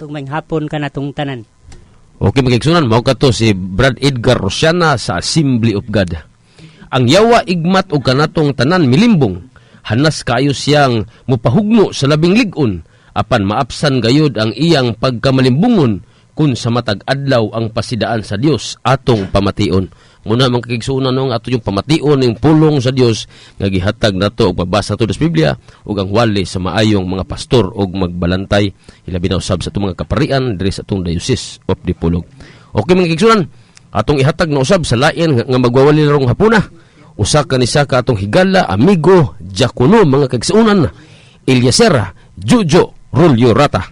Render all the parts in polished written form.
Ug maayong hapon kanatong tanan. Okay, mga kaigsuonan, mao kato si Brad Edgar Rosiana sa Assembly of God. Ang yawa igmat og kanatong tanan milimbong. Hanas kaayo siyang mupahugno sa labing lig-on, apan maapsan gayud ang iyang pagkamalimbungon kun sa matag adlaw ang pasidaan sa Dios atong pamation. Muna, mga kaigsuonan, no, ang ato yung pamation ng pulong sa Dios nga gihatag nato og pabasa nato sa Biblia ug ang wali sa maayong mga pastor ug magbalantay, ilabi na usab sa atong mga kaparian diri sa atong Diocese of Dipolog. Okay, mga kaigsuonan, atong ihatag na usab sa lain nga magwawali larong hapuna. Usa ka ni sa ka atong higala, amigo, diakono, mga kaigsuonan, Eliasera Jojo Rulio Rata.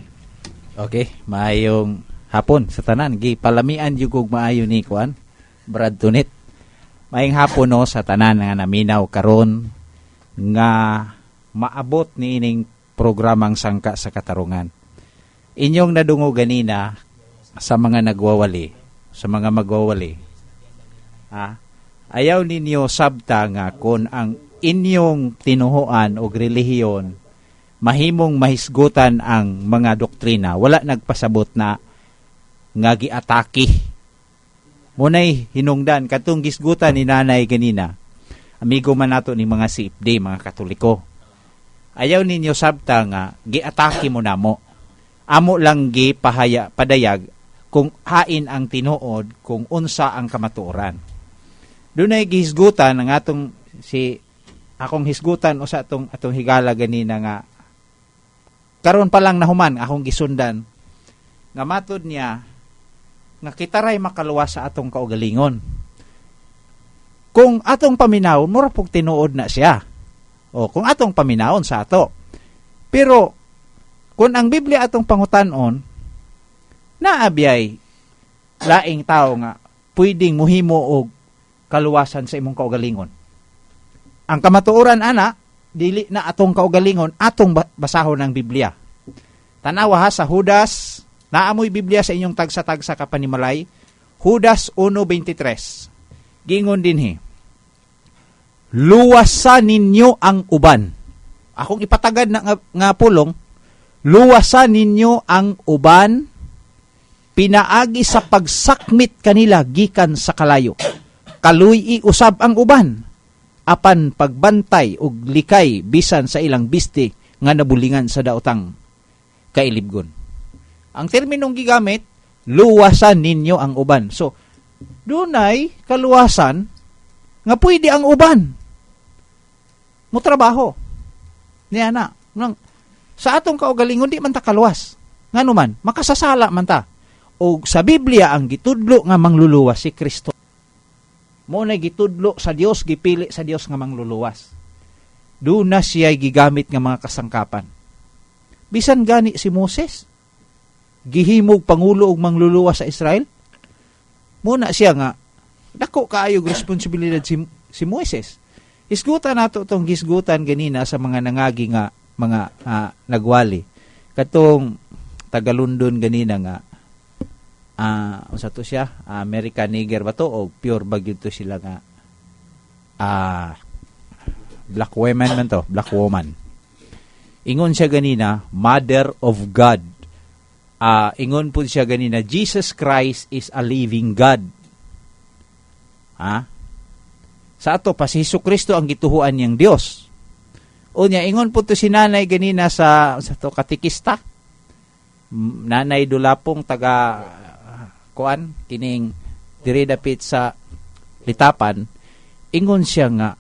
Okay, maayong hapon sa tanan. Gi palamian jud kog maayo ni kuan, Brad Tunit. Maayong hapon, no, sa tanan nga naminaw karon nga maabot ni ining programang Sangka sa Katarungan. Inyong nadungo ganina sa mga nagwawali, sa mga magwawali. Ayaw ninyo sabta nga kon ang inyong tinuhuan o relihiyon mahimong mahisgutan ang mga doktrina, wala nagpasabot na nga giatake. Munay hinungdan katong gisgutan ni nanay ganina. Amigo man nato ni mga CFD, mga Katoliko. Ayaw ninyo sabta nga giatake mo namo. Amo lang gi pahaya padayag kung hain ang tinuod, kung unsa ang kamatuoran. Dunay gihisgutan ang atong si akong hisgutan usa atong atong higala ganina nga karon pa lang nahuman akong gisundan nga matud niya nga kita ray makaluwas sa atong kaugalingon. Kung atong paminawon, mura pug tinuod na siya. O kung atong paminawon sa ato. Pero kung ang Biblia atong pangutan-on, naabiyay laing tao nga pwedeng muhimo og kaluwasan sa imong kaugalingon. Ang kamatuoran ana, dili na atong kaugalingon, atong basahon ang Biblia. Tanawa ha sa Judas, naamoy Biblia sa inyong tagsa-tagsa ka panimalay. Judas 1:23. Gingon dinhi: "Luwasa ninyo ang uban." Akong ipatagad na nga pulong, luwasa ninyo ang uban pinaagi sa pagsakmit kanila gikan sa kalayo. Kaluy usab ang uban apan pagbantay og likay bisan sa ilang bisti nga nabulingan sa daotang kailibgon. Ang terminong gigamit, luwasan ninyo ang uban. So, dunay kaluwasan nga pwede ang uban mo trabaho. Niya na. Nang, sa atong kaugalingon, di man ta kaluwas. Ngano man, makasasala man ta. O sa Biblia, ang gitudlo nga mangluluwas si Kristo. Mo na gitudlo sa Dios, gipili sa Dios nga mangluluwas. Doon na siya gigamit nga mga kasangkapan. Bisan gani si Moses, gihimog pangulo og mangluluwas sa Israel. Muna siya nga dako kaayo responsibilidad si Moises. Hisgutan nato tong gisgutan ganina sa mga nangagi nga mga nagwali. Katong taga London ganina nga unsa to siya? American Nigger ba to o pure ba gyud to sila nga black woman man to, black woman. Ingon siya ganina, Mother of God. Ingon po siya ganina, Jesus Christ is a living God. Ha? Sa ato pa si Hesus Kristo ang gituhuan niyang Dios. Unya ingon po to si nanay ganina sa to katikista. Nanay Dulapong, taga kuan kining diri dapit sa Litapan, ingon siya nga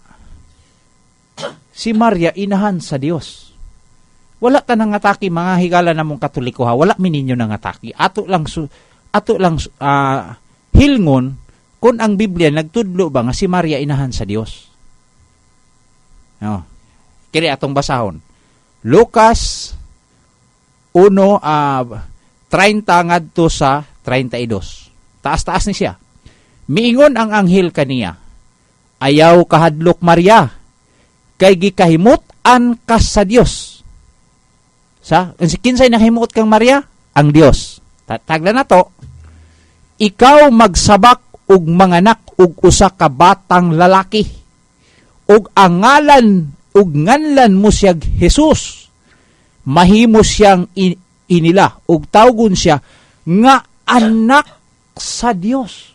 si Maria inahan sa Dios. Wala ta nangatake, mga higala namong Katoliko ha, wala mi ninyo nangatake. Ato lang hilngon kung ang Biblia nagtudlo ba nga si Maria inahan sa Dios. No. Kini atong basahon. Lucas 1 30 ngadto sa 32. Taas-taas ni siya. Miingon ang anghel kaniya, "Ayaw kahadlok, Maria, kay gikahimut-an ka sa Dios." Sa kinsay nahimuot kang Maria? Ang Dios. Tagla na to. "Ikaw magsabak og manganak og usa ka batang lalaki. Ug ang ngalan ug nganlan mo siya Jesus. Mahimo siyang inila ug tawgon siya nga anak sa Dios.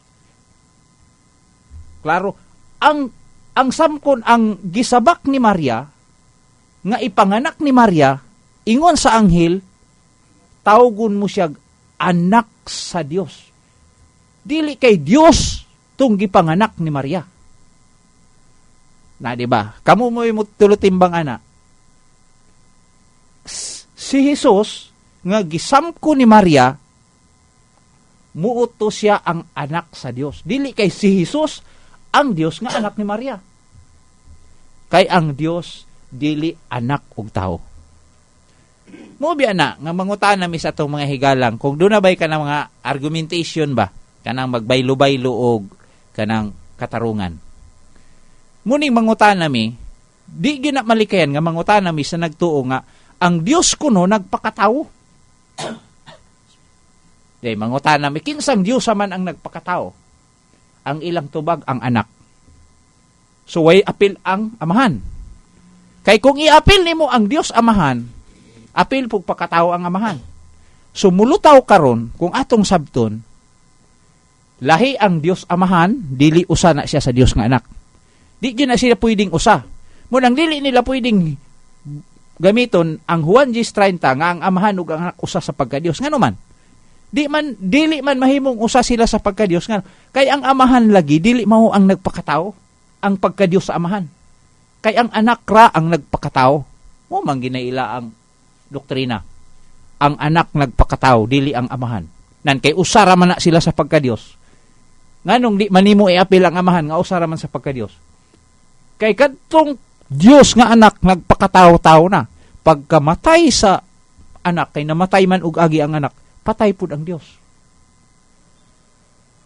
Klaro, ang samkon ang gisabak ni Maria nga ipanganak ni Maria, ingon sa anghel, tawgon mo siya anak sa Dios. Dili kay Dios tung gipanganak ni Maria. Na di ba? Kamo mo tulutimbang ana. Si Jesus nga gisamko ni Maria, muuto siya ang anak sa Dios. Dili kay si Jesus ang Dios nga anak ni Maria. Kay ang Dios dili anak og tao. Mo biya na nga mangutana mi sa atong mga higalang kung doon na ba'y kanang mga argumentation ba, kanang magbaylo-baylo og kanang katarungan. Muning mangutana mi, di gyud na malikayan nga mangutana mi sa nagtuo nga ang Dios kuno nagpakatawo. Di mangutana mi, kinsang Dios man ang nagpakatao? Ang ilang tubag, ang anak. So way apil ang amahan. Kay kung iapil nimo ang Dios Amahan, apil pug pakatao ang amahan. So mulutaw karon kung atong sabton, lahi ang Dios Amahan, dili usa na siya sa Dios nga anak. Di gyud na sila pwedeng usa. Munang dili nila pwedeng gamiton ang Juan 10:30 nga ang amahan ug ang anak usa sa pagka-Dios. Ngano man? Di man dili man mahimong usa sila sa pagka-Dios, ngano? Kay ang amahan lagi dili mao ang nagpakatao, ang pagka-Dios sa amahan. Kay ang anak ra ang nagpakatao. Mo man ginaila ang doktrina. Ang anak nagpakatao, dili ang amahan. Nan kay usa ra man na sila sa pagka-Dios. Nganong di man nimo iapil ang amahan nga usa ra man sa pagka-Dios? Kay kadtong Dios nga anak nagpakatao-tao na. Pagkamatay sa anak, kay namatay man og agi ang anak, patay pud ang Dios.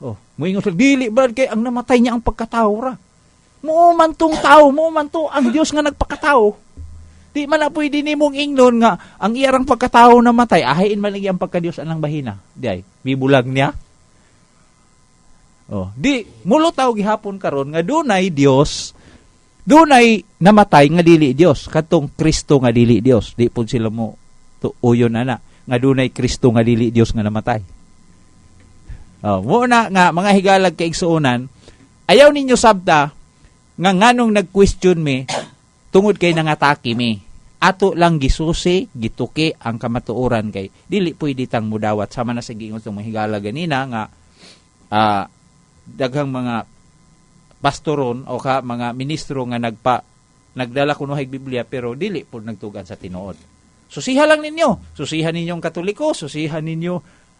Oh, moingon sila, dili ba kay ang namatay niya ang pagkatao ra. Mo man tong tao, mo man to ang Dios nga nagpakatao. Di man na pwede nimong ingnon nga ang iyarang pagkatao namatay, ahain man lagi ang pagka-Dios anang bahina. Di ay, bibulag niya. Oh, di mulutaw gihapon karon nga dunay Dios, dunay namatay nga dili Dios, kadtong Kristo nga dili Dios. Di pud sila mo tuuyon ana nga dunay Kristo nga dili Dios nga namatay. Oh, mo na nga mga higalag kaigsuonan, ayaw ninyo sabta nga nganong nag-question mi tungod kay nangatake mi. Ato lang gisusi, gituki ang kamatuoran kay dili pwede tang mudawat sama na sa giingon sa mga higala ganina nga daghang mga pastoron o ka mga ministro nga nagdala kuno hay Biblia pero dili pud nagtugan sa tinuod. Susiha lang ninyo. Susiha ninyong Katoliko, susiha ninyo.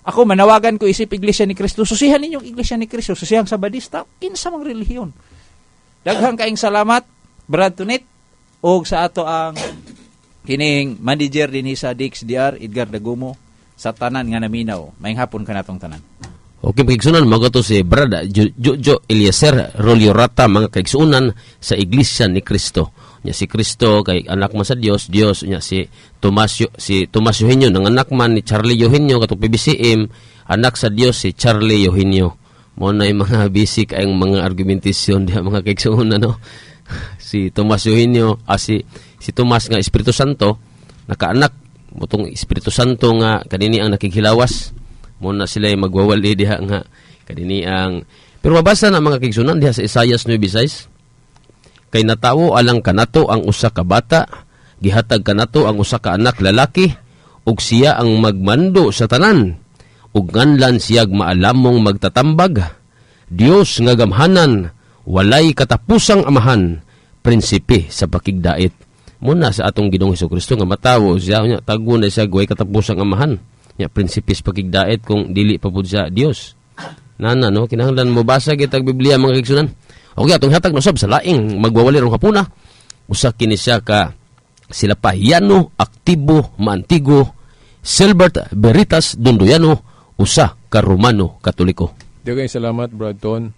Ako manawagan ko isip Iglesia ni Cristo, susiha ninyong Iglesia ni Cristo, susihang Sabadista, kinsa mang relihiyon. Daghang kaing salamat, Brad Tunit, og sa ato ang kining manager dinhi sa DXDR, Edgar Dagumo, sa tanan nga naminaw. Maayong hapon kanatong tanan. Okay, mga mao to si Brad Jojo Eliezer Rolio Rata, mga kaigsuonan sa Iglesia ni Cristo. Nya si Kristo kay anak man sa Dios, Dios nya si Tomas Eugenio nang anak man ni Charlie Eugenio katong PBCM, anak sa Dios si Charlie Eugenio. Mo na yung mga basic ang mga argumentasyon diha, mga kaigsuonan, no. Si Tomas Eugenio, si si Tomas nga Espiritu Santo nakaanak motong Espiritu Santo nga kanini ang nakighilawas. Mo na sila yung magwawali diha nga kanini ang, pero mabasa na, mga kaigsuonan, diha sa Isaias 9:6, kay natawo alang kanato ang usa ka bata, gihatag kanato ang usa ka anak lalaki, ug siya ang magmando sa tanan, ug nganlan siyag Maalamong Magtatambag, Dios nga Gamhanan, Walay Katapusang Amahan, Prinsipe sa Pakigdait. Muna sa atong Ginoong Kristo nga matawo siya nya tagwo na siya way katapusang amahan nya, prinsipe sa pakigdait, kung dili pa pud siya Dios. Nana no, kinahanglan mo basa kitag Biblia, mga kaigsuonan. Okay, atong hatag no sab sa laing magwawali rong hapuna. Usa kini siya ka sila pahiyano, aktibo, maantigo, Silbert Veritas Dondoyano, usa ka Romano Katoliko. Daghang salamat, Brad Ton.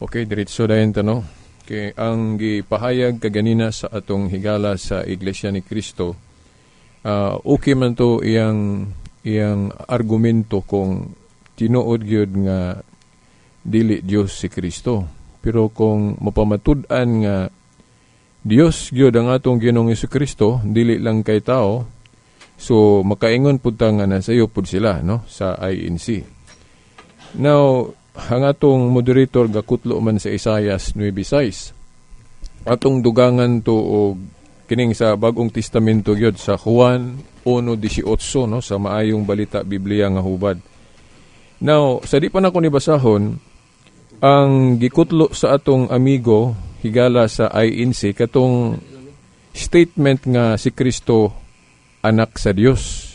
Okay, diretso dayon ta, no. Okay, ang gipahayag kaganina sa atong higala sa Iglesia ni Cristo, okay man to iyang iyang argumento kung tinuod gyud nga dili Dios si Kristo. Pero kung mapamatud-an nga Dios gyud ang atong Ginoong Kristo, dili lang kay tao, So makaingon pud ta nga nasayo pud sila, no, sa INC. Now, ang atong moderator gakutlo man sa Isaias 9:6. Atong dugangan to og kining sa Bagong Testamento gyud sa Juan 1:18, no, sa Maayong Balita Biblia nga hubad. Now, sa di pa nako ni basahon ang gikutlo sa atong amigo higala sa INC, katong statement nga si Kristo anak sa Dios.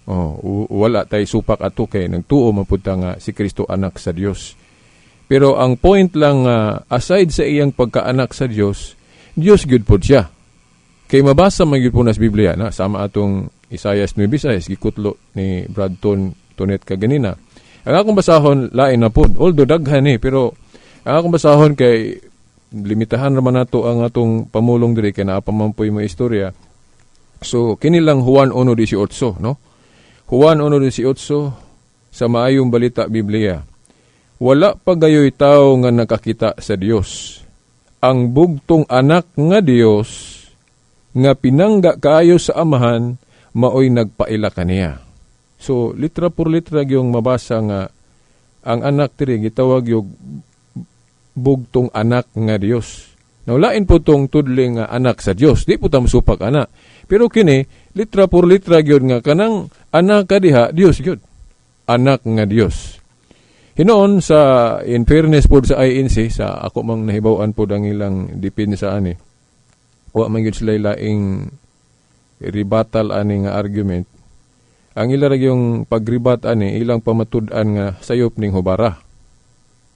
Oh, wala tay supak ato kay nagtuo man pud ta nga si Kristo anak sa Dios. Pero ang point lang, aside sa iyang pagkaanak sa Dios, Dios gyud pod siya. Kay mabasa man gyud po na sa Biblia na sama atong Isaias 9:6 gikutlo ni Brad Ton Tonet kaganina. Ang akong basahon lain na pod. Although daghan ni, pero ang akong basahon kay limitahan naman nato ang atong pamulong diri kay naa pa man po'y mga istorya. So kini lang, Juan 1:18, no? Juan 1:18 sa Maayong Balita Biblia. "Wala pa gayoy tao nga nakakita sa Dios. Ang bugtong anak nga Dios nga pinangga kaayo sa Amahan maoy nagpaila kaniya." So litra por litra gyung mabasa nga ang anak diri gitawag yung bugtong anak nga Dios. Now, lain po tong tudling nga anak sa Dios. Di po ta mosupak ana. Pero kini, litra por litra gyud nga kanang anak kadiha, Dios gyud. Anak nga Dios. Hinoon sa in fairness pod sa INC, sa ako mang nahibaw-an pod ang ilang depensa ani. Wa man gyud sila laing rebuttal ani nga argument. Ang ila ra yung pag-rebut ani, ilang pamatud-an nga sayop ning hubara.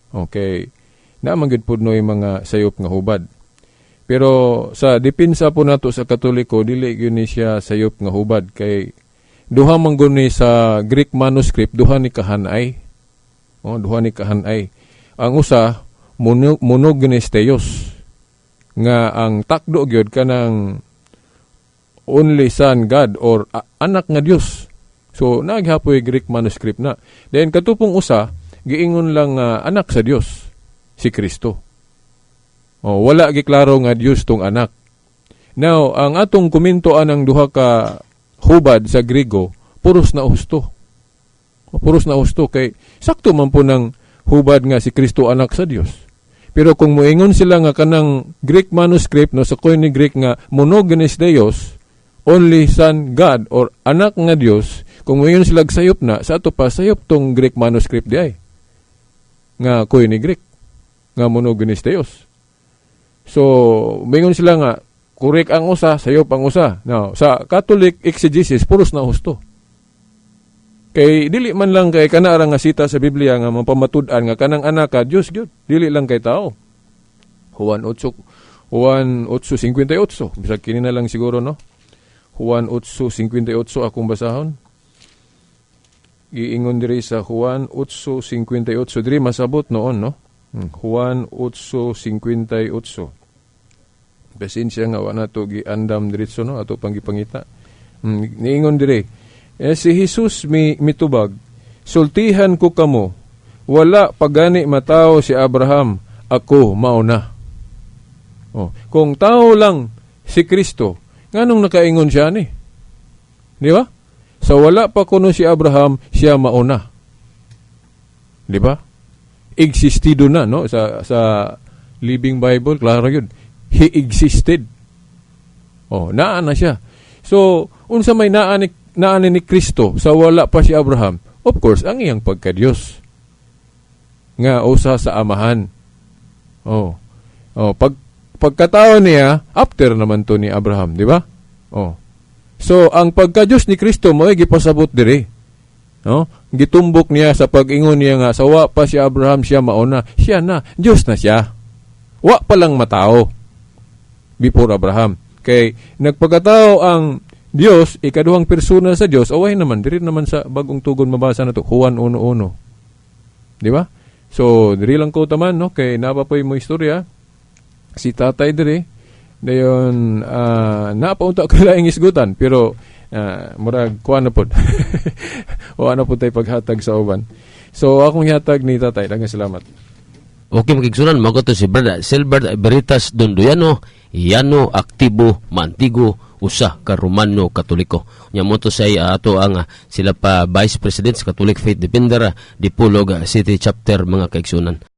Okay. Naa man gyud pud noy mga sayop nga hubad. Pero sa depensa po nato sa Katoliko, dili gyud ni siya sayop nga hubad kay duha man gud ni sa Greek manuscript, duha ni kahanay. Oh, duha ni kahanay. Ang usa monogenes theos nga ang takdo gyud kanang only son God or anak nga Dios. So naghapoy Greek manuscript na. Then katupong usa, giingon lang nga anak sa Dios si Kristo. Oh, wala giklaro nga Dios tong anak. Now, ang atong komento anang duha ka hubad sa Griego, puros na husto. Puros na husto kay sakto man po ng hubad nga si Kristo anak sa Dios. Pero kung moingon sila nga kanang Greek manuscript, no, sa Koine Greek nga monogenes Deus, only son God or anak nga Dios, kung moingon sila sayop na, sa ato pa sayop tong Greek manuscript di ay nga Koine Greek nga monogenes Deus. So, moingon sila nga correct ang usa, sayop ang usa. Now, sa Catholic exegesis, puros na husto. Kay dili man lang kay kana ra nga sita sa Biblia nga mapamatud-an nga kanang anak ka Dios gyud, dili lang kay tao. Juan 8, Juan 8:58. Bisag kini na lang siguro, no. Juan 8:58 akong basahon. Giingon diri sa Juan 8:58 diri masabot noon, no. Juan 8:58. Pasensya nga wa na to giandam diretso, no, ato pang gipangita. Niingon diri eh, si Jesus mi mitubag, "Sultihan ko kamo, wala pa gani matawo si Abraham, ako mao na." Oh, kung tao lang si Kristo, nganong nakaingon siya ni? Di ba? Sa wala pa kuno si Abraham, siya mauna. Di ba? Existido na, no? Sa Living Bible, klaro yun. He existed. Oh, naa na siya. So, unsa may naa ni Kristo sa wala pa si Abraham? Of course, ang iyang pagka-Diyos. Nga usa sa Amahan. Oh. Oh, pagkatao niya, after naman to ni Abraham, di ba? Oh. So, ang pagka-Diyos ni Kristo mo gipasabot diri. No? Gitumbok niya sa pag-ingon niya nga sa wa pa si Abraham siya mauna. Siya na, Diyos na siya. Wa pa lang matao before Abraham. Kay nagpagkatao ang Diyos, ikaduhang persona sa Diyos, away naman, diri naman sa Bagong Tugon mabasa na to, Juan 1.1. Di ba? So, diri lang ko taman, no? Kay napapoy mo istorya, si tatay diri, dayon, napaunta ko laing isgutan, pero, murag, kuha na pod. Wa na pod tay paghatag sa uban. So, akong hihatag ni tatay. Daghang salamat. Okay, mga igsunan, mao to si Brother Silbert Veritas Dondoyano, Yano, Aktibo, Mantigo. usa ka Romano Katoliko. Nya mo to say ato ang sila pa Vice President sa Catholic Faith Defender, Dipolog City Chapter, mga kaigsunan.